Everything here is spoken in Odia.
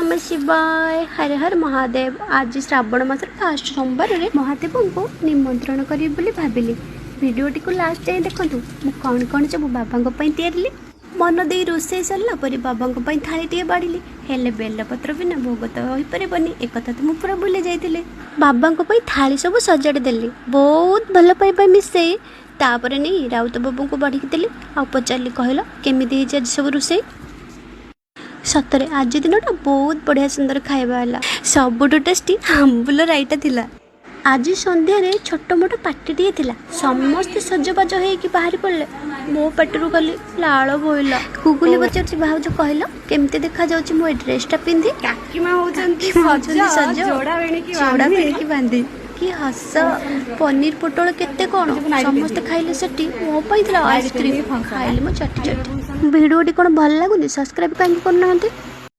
ନମଃ ଶିବାୟ, ହର ହର ମହାଦେବ। ଆଜି ଶ୍ରାବଣ ମାସର ଫାଷ୍ଟ ସୋମବାରରେ ମହାଦେବଙ୍କୁ ନିମନ୍ତ୍ରଣ କରିବି ବୋଲି ଭାବିଲି। ଭିଡ଼ିଓଟିକୁ ଲାଷ୍ଟ ଯାଏଁ ଦେଖନ୍ତୁ, ମୁଁ କ'ଣ କ'ଣ ସବୁ ବାବାଙ୍କ ପାଇଁ ତିଆରିଲି। ମନ ଦେଇ ରୋଷେଇ ସରିଲା ପରେ ବାବାଙ୍କ ପାଇଁ ଥାଳିଟିଏ ବାଢ଼ିଲି। ହେଲେ ବେଲପତ୍ର ବିନା ଭୋଗ ତ ହୋଇପାରିବନି, ଏକଥା ତ ମୁଁ ପୁରା ଭୁଲି ଯାଇଥିଲି। ବାବାଙ୍କ ପାଇଁ ଥାଳି ସବୁ ସଜାଡ଼ି ଦେଲି ବହୁତ ଭଲ ପାଇବା ମିଶେଇ। ତାପରେ ନେଇ ରାଉତ ବାବୁଙ୍କୁ ବାଢ଼ିକି ଦେଲି ଆଉ ପଚାରିଲି, କହିଲ କେମିତି ହେଇଛି ଆଜି ସବୁ ରୋଷେଇ? ସତରେ ଆଜି ଦିନଟା ବହୁତ ବଢ଼ିଆ ସୁନ୍ଦର ଖାଇବା ହେଲା। ସବୁଠୁ ଟେଷ୍ଟି ଆମ୍ବୁଲ ରାଇଟା ଥିଲା। ଆଜି ସନ୍ଧ୍ୟାରେ ଛୋଟ ମୋଟ ପାର୍ଟିଟିଏ ଥିଲା। ସମସ୍ତେ ସଜବାଜ ହେଇକି ବାହାରି ପଡ଼ିଲେ, ମୋ ପାଟିରୁ ଖାଲି ଲାଳ ବୋହିଲା। ଗୁଗୁଲି ପଚାରୁଛି, ଭାଉଜ କହିଲ କେମିତି ଦେଖାଯାଉଛି ମୁଁ ଏ ଡ୍ରେସଟା ପିନ୍ଧି? କାକିମା ହଉଛନ୍ତି ହଉଛନ୍ତି ସଜ, ଯୋଡ଼ା ବେଣିକି ଯୋଡ଼ା ବେଣିକି ବାନ୍ଧି। କି ହସ! ପନିର, ପୋଟଳ, କେତେ କ'ଣ ସମସ୍ତେ ଖାଇଲେ ସେଠି। ମୋ ପାଇଁ ଥିଲା ଆଇସ୍କ୍ରିମ୍, ଖାଇଲି ମୁଁ ଚାଟି ଚାଟି। ଭିଡ଼ିଓଟି କ'ଣ ଭଲ ଲାଗୁନି? ସବସ୍କ୍ରାଇବ୍ କାହିଁକି କରୁନାହାନ୍ତି?